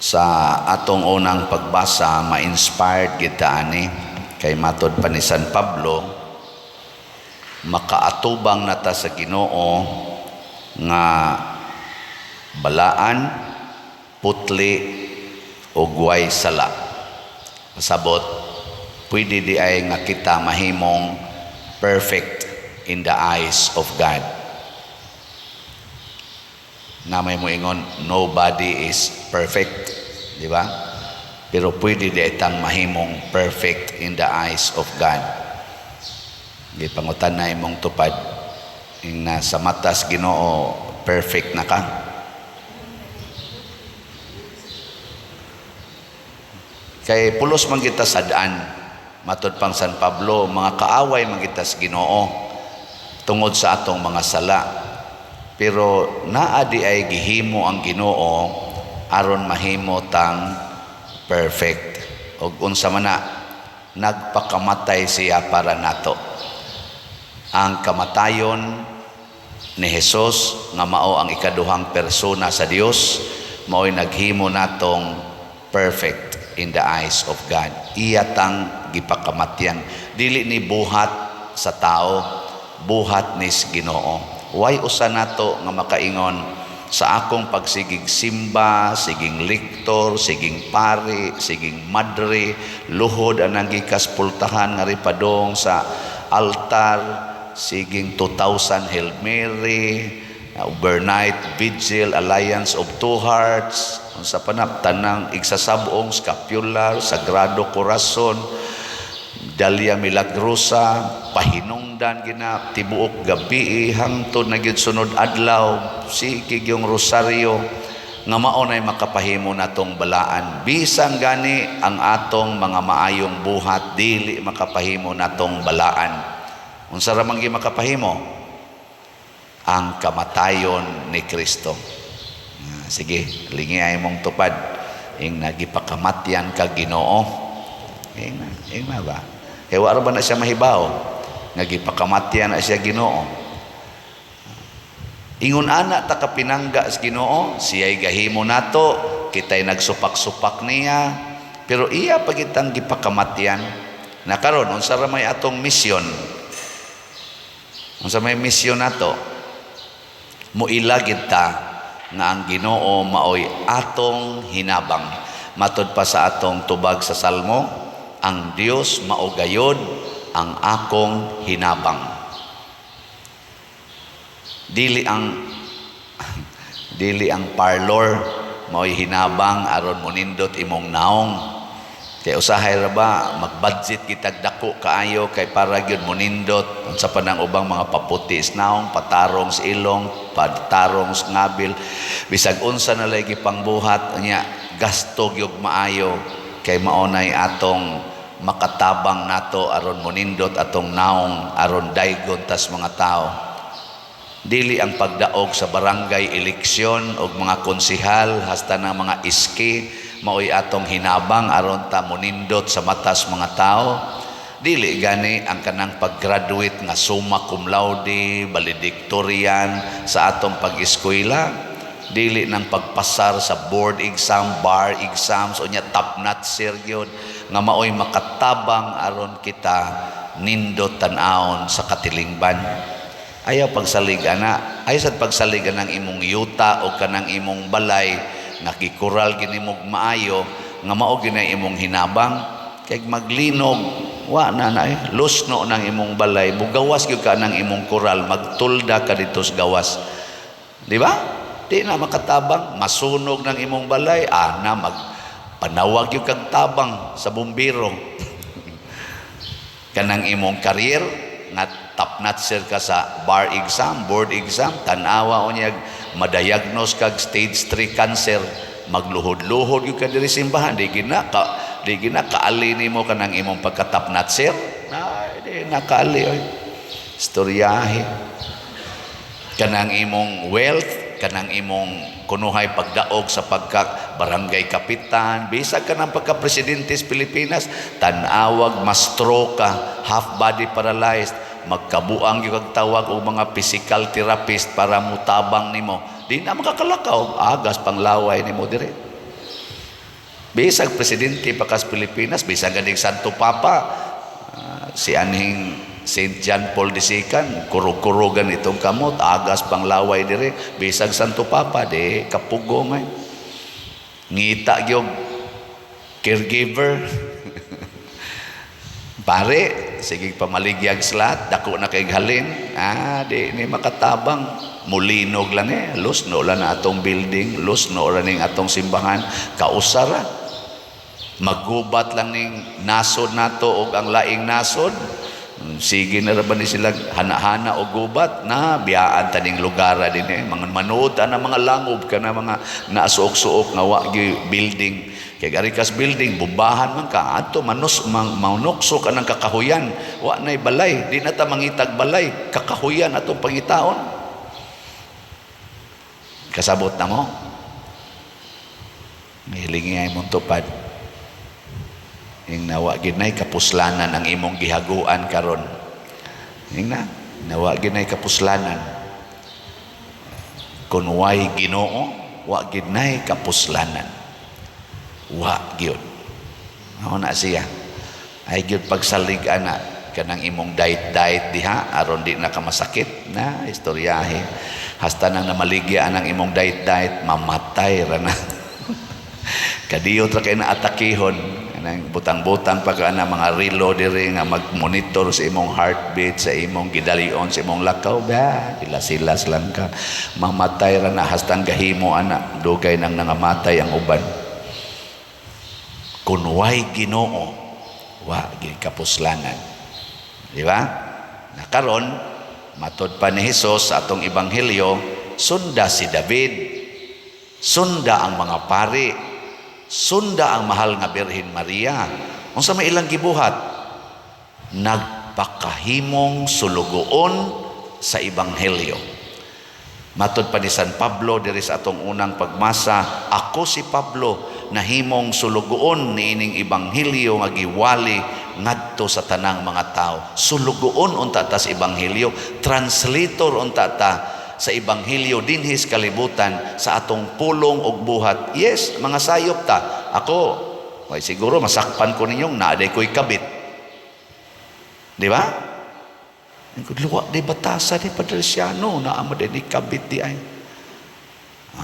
Sa atong unang pagbasa, ma-inspired kita ani kay matod pa ni San Pablo, makaatubang nata sa Ginoo nga balaan, putli ug way sala. Pasabot, pwede di ay nga kita mahimong perfect in the eyes of God. Na may moingon, nobody is perfect, di ba? Pero pwede di itang mahimong perfect in the eyes of God. Di pangutan na imong tupad, ing na sa matas Ginoo, perfect na ka. Kay pulos man kita sadaan, matod pang San Pablo, mga kaaway man kita sa Ginoo tungod sa atong mga sala. Pero naa di ay gihimo ang Ginoo aron mahimo tang perfect. Og unsa man na, nagpakamatay siya para nato. Ang kamatayon ni Jesus nga mao ang ikaduhang persona sa Dios, mao'y naghimo natong perfect in the eyes of God. Iya tang gipakamatyan. Dili ni buhat sa tao, buhat ni Ginoo. Way usa nato nga makaingon sa akong pagsigig simba, siging lektor, siging pari, siging madre, luhod anang gikas pultahan nga ripadong sa altar, siging 2000 Hail Mary, overnight vigil, alliance of two hearts, unsa pa na, tanang igsasabong, scapular, sagrado corazon, Dalia Milagrosa, pahinungdan gina tibuok gabi hangtod na gyud sunod adlaw, sige yung rosaryo nga mao nay makapahimo natong balaan. Bisan gani ang atong mga maayong buhat, dili makapahimo natong balaan. Unsa ra man gi makapahimo? Ang kamatayon ni Kristo. Sige, lingi ay mong tupad ing nagipakamatyan ka Ginoo. Ing na ba? Kay wa ra ba na siya mahibaw nga gipakamatyan na siya Ginoo. Ingon ana ta kapinangga sa Ginoo, siya'y gahimo nato, kita'y nagsupak-supak niya, pero iya pagitang gipakamatyan. Na karon, unsa ra may atong misyon? Unsa may misyon nato? Muila gid ta nga ang Ginoo maoy atong hinabang. Matod pa sa atong tubag sa Salmo, ang Dios mao gayod ang akong hinabang. Dili ang parlor mao'y hinabang aron monindot imong naong. Kay usahay ra ba mag-budget kitag dako kaayo kay para gyud monindot unsa pa nang ubang mga paputi sa naong, patarong sa ilong, patarong sa ngabil, bisag unsa na lay gipangbuhat nya, gasto gyud maayo kay mao nay atong makatabang nato aron monindot atong naong, aron daygon tas mga tao. Dili ang pagdaog sa barangay eleksyon og mga konsehal hasta ng mga iski maoy atong hinabang aron ta monindot sa matas mga tao. Dili gani ang kanang pag-graduate nga summa cum laude, valedictorian sa atong pag-eskwela. Dili nang pagpasar sa board exam, bar exams o nya top notcher gyud nga maoy makatabang aron kita nindot tan-awon sa katilingban. Ayaw pagsalig ana, ayaw sad pagsalig anang imong yuta o kanang imong balay nga gikural gini mog maayo nga mao gina imong hinabang. Kay maglinog, wa na na eh. Lusno nang imong balay, mugawas gyud ka nang imong kural, magtulda ka dito sa gawas. Di ba? Di na makatabang, masunog ng imong balay, na magpanawag gyud kag tabang sa bumbero. Kanang imong career nga top notcher ka sa bar exam, board exam, tan-awa unyag madiagnose kag stage 3 cancer, magluhod-luhod gyud ka diri simbahan, di gina kaali nimo kanang imong pagka top notcher. Na di nakaali oy. Istoryahe. Kanang imong wealth, kanang imong kunuhay pagdaog sa pagka barangay kapitan, bisag kanang pagka presidente sa Pilipinas, tan-awag ma-stroke ka, half body paralyzed, magkabuang gyud kag tawag og mga physical therapist para mutabang nimo. Di na makakalakaw, agas panglaway nimo dire. Bisag presidente pa kas Pilipinas, bisag ganing Santo Papa, si anhing Saint John Paul II, kurog-kurugan itong kamot, agas pang laway dire, bisag Santo Papa, di kapugo may. Ngita gyud caregiver. Pare, sige pamaligyag slat, dako na kay halin. Di ni makatabang. Mulinog lang eh. Lusno lang na atong building, lusno lang ning atong simbahan, kausara. Magubat lang ning nasod nato og ang laing nasod. Sige na ra ba ni sila hana-hana og gubat na biyaan ta ning lugar din eh. Mga manood ta na mga langob ka na mga naasuok-suok nga wa gyud building. Kay gari kas building, bumbahan man ka adto manus mang, manukso ka ng kakahuyan. Wa nay balay, di na ta mangitag balay, kakahuyan atong pangitaon. Kasabot na mo? Hilingi ay mong tupad. Ing nawa ginay kapuslanan ang imong gihaguan karon. Ing na, nawa ginay kapuslanan. Kung way Ginoo, wa ginay kapuslanan. Wa gyud. Mao na siya. Ay gyud pagsalig ana kanang imong diet-diet diha aron di na ka masakit na istoryahe. Hasta nang namaligya ang imong diet-diet, mamatay ra na. Kadiyot ra kay na atakihon kanang butang-butang pa ka na mga relo diri nga mag-monitor sa imong heartbeat, sa imong gidalion, sa imong lakaw ba, silas lang ka. Mamatay ra na hastang gahimo ana, dugay nang nangamatay ang uban. Kun way Ginoo, wa gyud kapuslanan. Di ba? Na karon, matod pa ni Hesus sa atong ebanghelyo, sunda si David, sunda ang mga pari, sunda ang mahal nga Birhen Maria. Unsa may ilang gibuhat? Nagpakahimong sulugoon sa ebanghelyo. Matod pa ni San Pablo diri sa atong unang pagmasa, "Ako si Pablo, nahimong sulugoon niining ebanghelyo nga giwali ngadto sa tanang mga tao." Sulugoon unta ta sa ebanghelyo, translator unta ta sa ebanghelyo dinhi sa kalibutan sa atong pulong ug buhat. Yes, mga sayop ta. Ako, ay siguro masakpan ko ninyong naa day ko'y kabit. Di ba? Luwa di batasa ni Padre Siano, naa mo din kabit di ay.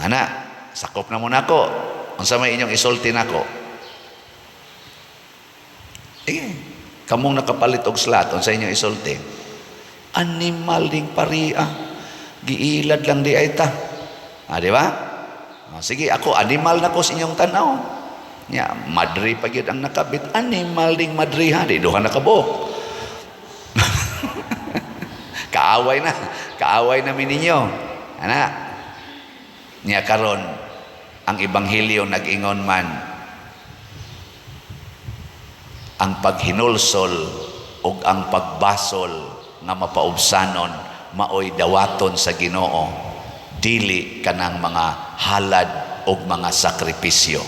Ana, sakop na muna ako. Unsa may inyong isulti nako? Eh, kamong nakapalit og slat, unsa inyong isulti? Animal ding paria. Giilad lang di ay ta. Di ba? Sige, ako animal na ko sa inyong tanaw. Nya, madre pa gyud ang nakabit. Animal ding madre ha, di duha nakabuok. Kaaway na. Kaaway na mi ninyo. Ana. Nya karon ang ebanghelyo nag-ingon man ang paghinulsol ug ang pagbasol nga mapaubsanon maoy dawaton sa Ginoo, dili kanang mga halad ug mga sakripisyo.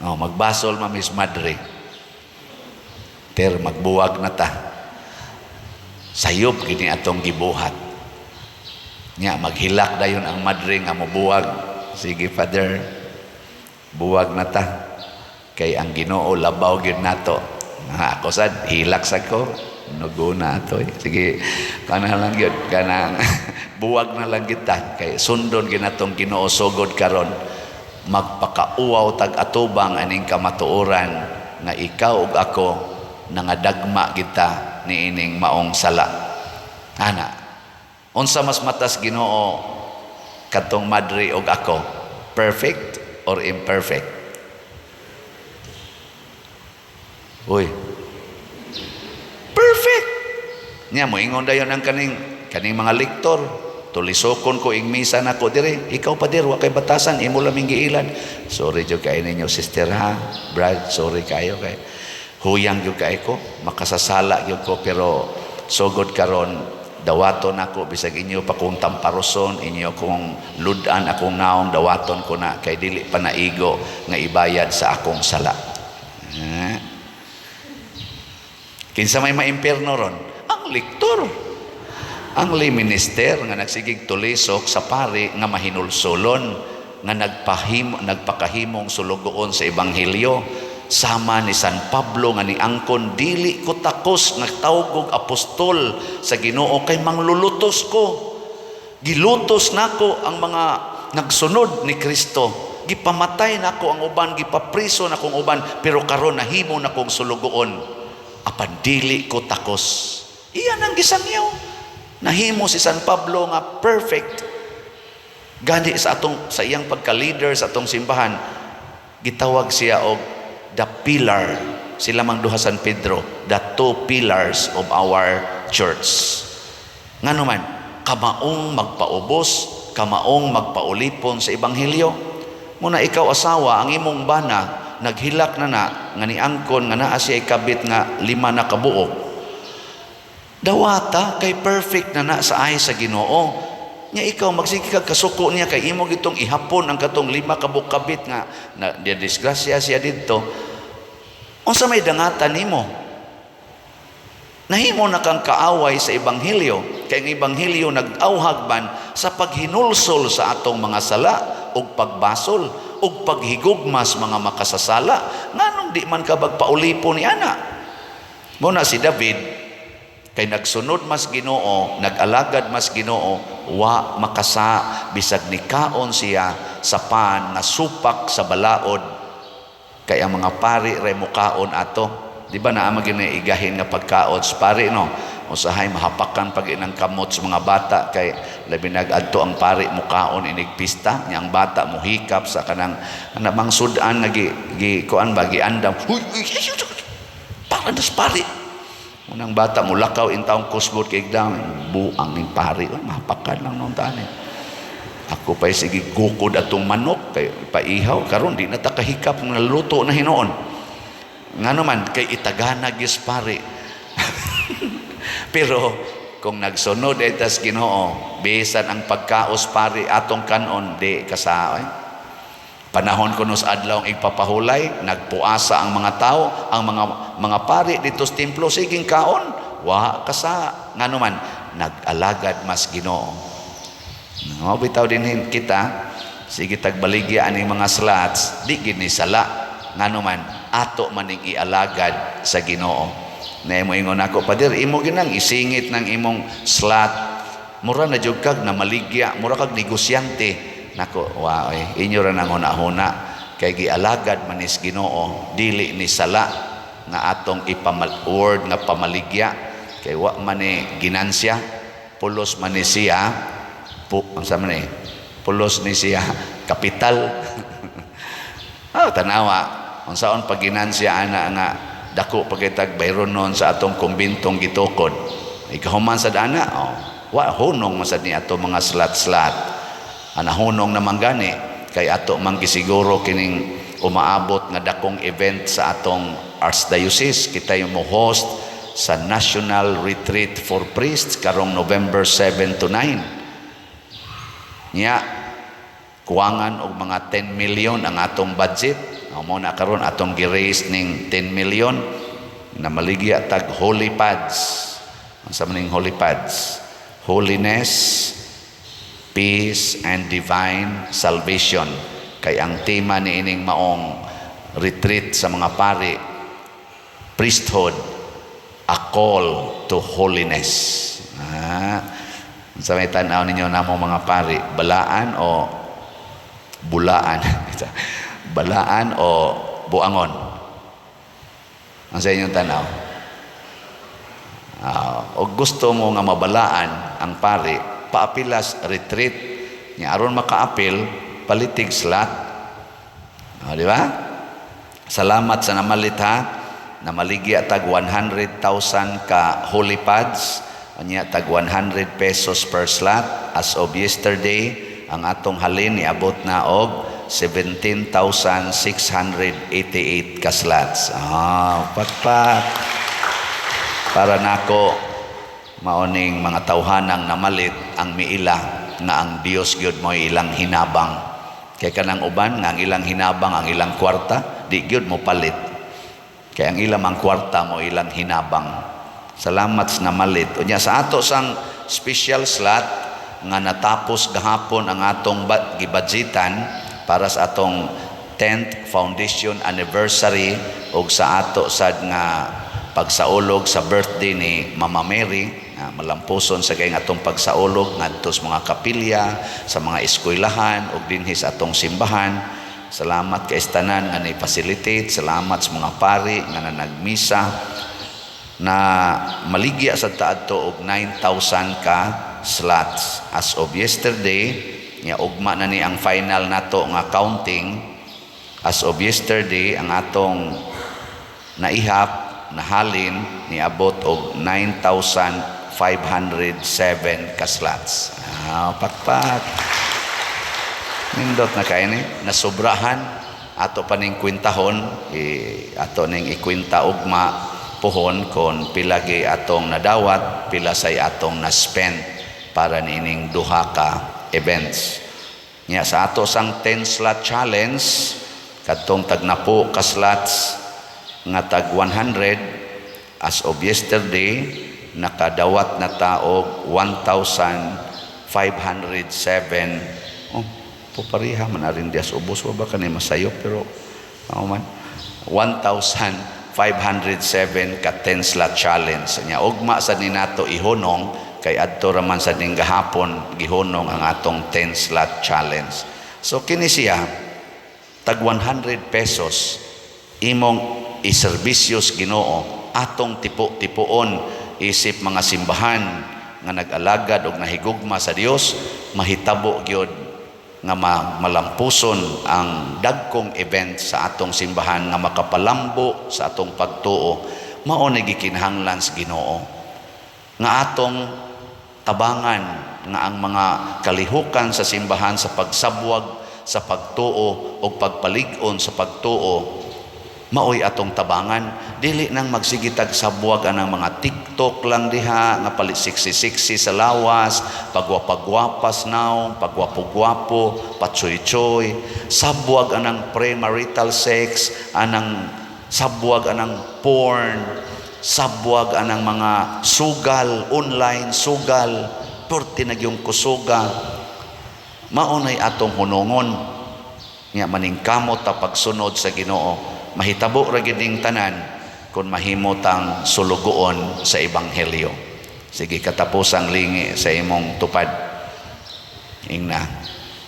Oh, magbasol ma Miss Madre. Ter magbuwag na ta. Sayop gini atong gibuhat. Nya maghilak dayon ang madre nga mobuwag. "Sige, Father, buwag na ta. Kay ang Ginoo labaw gyud nato." Ha, ako sad hilak sa ko. Nuguna ato eh. Sige, kana lang gyud kanang buwag na lang kita kay sundon ginatong Ginoo sugod karon. Magpakauwaw tag atubang aning kamatuoran nga ikaw ug ako nangadagma kita niining maong sala. Ana, unsa mas matas Ginoo, katong madre og ako? Perfect or imperfect? Uy. Perfect. Nya moingon dayon ang kaning kaning mga lektor, "Tulisokon ko ing misa nako dire. Ikaw pa dir, wa kay batasan, imo laming giilad." Sorry jud kay ninyo, sister ha, brad, sorry kayo kay huyang jud kay ko, makasasala gyud ko, pero sugod karon dawaton ako bisag inyo pa kong tamparoson, inyo kong ludan akong naong, dawaton ko na kay dili pa naigo nga ibayad sa akong sala. Eh. Kinsa may maimpierno ron? Ang lektor. Ang lay minister nga nagsigig tulisok sa pari nga mahinulsulon nga nagpakahimong sulugoon sa ebanghelyo, sama ni San Pablo nga niangkon, "Dili ko takos nga tawgog apostol sa Ginoo kay manglulutos ko. Gilutos nako ang mga nagsunod ni Kristo. Gipamatay nako ang uban, gipapriso nakong uban, pero karon nahimo nakong sulugoon. Apan dili ko takos." Iyan ang gisangyaw. Nahimo si San Pablo nga perfect. Gani sa iyang pagka-leader sa atong simbahan, gitawag siya og the pillar. Sila mang duha San Pedro, the two pillars of our church. Ngano man, kamaong magpaubos, kamaong magpaulipon sa ebanghelyo. Muna ikaw asawa, ang imong bana naghilak na na nga niangkon nga naa siya ikabit nga lima na kabuok. Dawata kay perfect na na sa ay sa Ginoo. Nya ikaw magsige kag kasuko niya kay imo gitong ihapon ang katong lima ka buok kabit nga na disgrasya siya didto. Unsa may dangatan nimo? Nahimo na kang kaaway sa ebanghelyo. Kay ang ebanghelyo nag-awhag man sa paghinulsol sa atong mga sala ug pagbasol ug paghigugmas mga makasasala. Nganong di man ka magpaulipon ni ana? Mo na si David kay nagsunod mas Ginoo, nag-alagad mas Ginoo, wa makasa bisag nikaon siya sa pan nga supak sa balaod, kay ang mga pari ray mukaon ato. Di ba naa man gyud igahin nga pagkaon sa pari, no? Usahay mahapakan pag inang kamot sa mga bata kay labi nag-adto ang pari mukaon inig pista nya ang bata muhikap sa kanang ana mang sudan nga gi, gi kuan ba, giandam. Huy, uy, para das pari. Unang bata mulakaw in taong kusbot kay igdam buang ning pari. Uy, mahapakan lang noon tani. Ako pa sige gukod atong manok kay paihaw. Karon di na ta kahikap nga naluto na hinuon. Ngano man, kay itagana gyud pare. Pero kung nagsunod etas Ginoo, bisan ang pagkaos pare atong kanon, di kasa. Panahon kuno sa adlaw ang igpapahulay, nagpuasa ang mga tao, ang mga pari dito sa templo siging kaon, wa kasa. Ngano man, nag-alagad mas Ginoo. No, bitaw din kita sige tagbaligya ani mga slots, di gid ni sala. Ngano man, ato maning ialagad sa Ginoo. Na imo ingon ako, "Pader, imo ginang isingit ng imong slot. Mura na jud kag na maligya, mura kag negosyante." Nako, wa oy, inyo ra nang huna-huna kay gialagad manis Ginoo, dili ni sala nga atong ipamal word nga pamaligya kay wa man ni ginansya, pulos man ni siya pu, unsa man ni, pulos ni siya kapital. Oh, tanawa unsaon pag ginansya ana nga dako pagkitag bayron noon sa atong kumbintong gitukod. Ikahuman sa dana, oh, wa hunong man sad ni ato mga slot-slot. Ana hunong naman gani kay ato man gisiguro kining umaabot nga dakong event sa atong archdiocese. Kita yung mo host sa National Retreat for Priests karong November 7 to 9. Nya kuwangan og mga 10 million ang atong budget. Mao na karon atong gi-raise ning 10 million na maligya tag holy pads. Unsa man ning holy pads? Holiness, peace and divine salvation. Kay ang tema ni ining maong retreat sa mga pari, priesthood, a call to holiness. Ah, sa may tan-aw ninyo namo mga pari, balaan o bulaan? Balaan o buangon? Ang sa inyong tanaw? Ah, o gusto mo nga mabalaan ang pari, paapilas retreat. Nya aron makaapil, palitig slot. Ah, di ba? Salamat sa namalit ha. Namaligya tag 100,000 ka holy pads. Anya tag 100 pesos per slot. As of yesterday, ang atong halin niabot na og 17,688 ka slots. Ah, pakpak. Para nako maoning mga tawhanang namalit ang miila nga ang Dios gyud mo ilang hinabang. Kay kanang uban nga ang ilang hinabang ang ilang kwarta, di gyud mo palit. Kay ang ilang ang kwarta mo ilang hinabang. Salamat sa namalit. Unya sa ato sang special slot nga natapos gahapon ang atong gibudgetan. Para sa atong 10th foundation anniversary ug sa ato sad nga pagsaulog sa birthday ni Mama Mary, malampuson sa kay atong pagsaulog ngadto sa mga kapilya, sa mga eskwelahan ug dinhi sa atong simbahan. Salamat kay tanan nga ni-facilitate, salamat sa mga pari nga nagmisa na maligya sa taadto og 9,000 ka slots as of yesterday. Nya ugma na ni ang final nato nga counting. As of yesterday, ang atong naihap nahalin niabot og 9,507 ka slots. Ah, pakpak. Nindot na kay ni, nasubrahan. Ato pa ning kwintahon, ato ning ikwinta ugma puhon kon pila gi atong nadawat, pila say atong na-spend para niining duha ka events. Nya sa ato sang 10 slot challenge, kadtong tagnapo ka slots nga tag 100, as of yesterday nakadawat na ta og 1,507. Oh, pupariha man na rin dias ubos wa ba kani masayo, pero mao man 1,507 ka 10 slot challenge. Nya ugma sa ni nato ihunong kay adto ra man sa ning gahapon gihunong ang atong 10 slot challenge. So kini siya, tag 100 pesos imong iserbisyo sa Ginoo, atong tipo-tipuon isip mga simbahan nga nag-alagad og nahigugma sa Dios, mahitabo gyud nga malampuson ang dagkong event sa atong simbahan nga makapalambo sa atong pagtuo. Mao ni gikinahanglan sa Ginoo nga atong tabangan nga ang mga kalihukan sa simbahan sa pagsabwag sa pagtuo o pagpalig-on sa pagtuo, maoy atong tabangan. Dili nang magsigitag sabwag anang mga TikTok lang diha nga palit sexy-sexy sa lawas, pagwapagwapas naong, pagwapo-gwapo, patsoy-tsoy, sabwag anang premarital sex, anang sabwag anang porn, sabwag anang mga sugal, online sugal, perti na gyung kusuga. Maunay atong hunungon nga maningkamot ta pagsunod sa Ginoo. Mahitabo ra gyud ning tanan kung mahimo tang sulugoon sa ebanghelyo. Sige, katapusang lingi sa imong tupad. Ingna,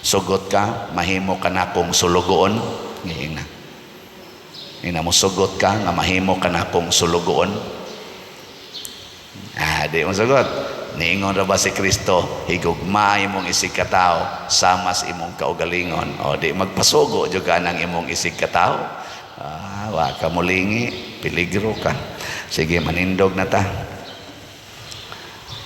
sugot ka mahimo ka nakong sulugoon? Ingna, ingna, musugot ka nga mahimo ka nakong sulugoon? Ah, di mo sugot. Niingon ra ba si Kristo, higugma imong isig katawo sama sa imong kaugalingon? O di magpasugo jud ka ng imong isig katawo. Ah, wa ka mulingi, peligro ka. Sige, manindog na ta.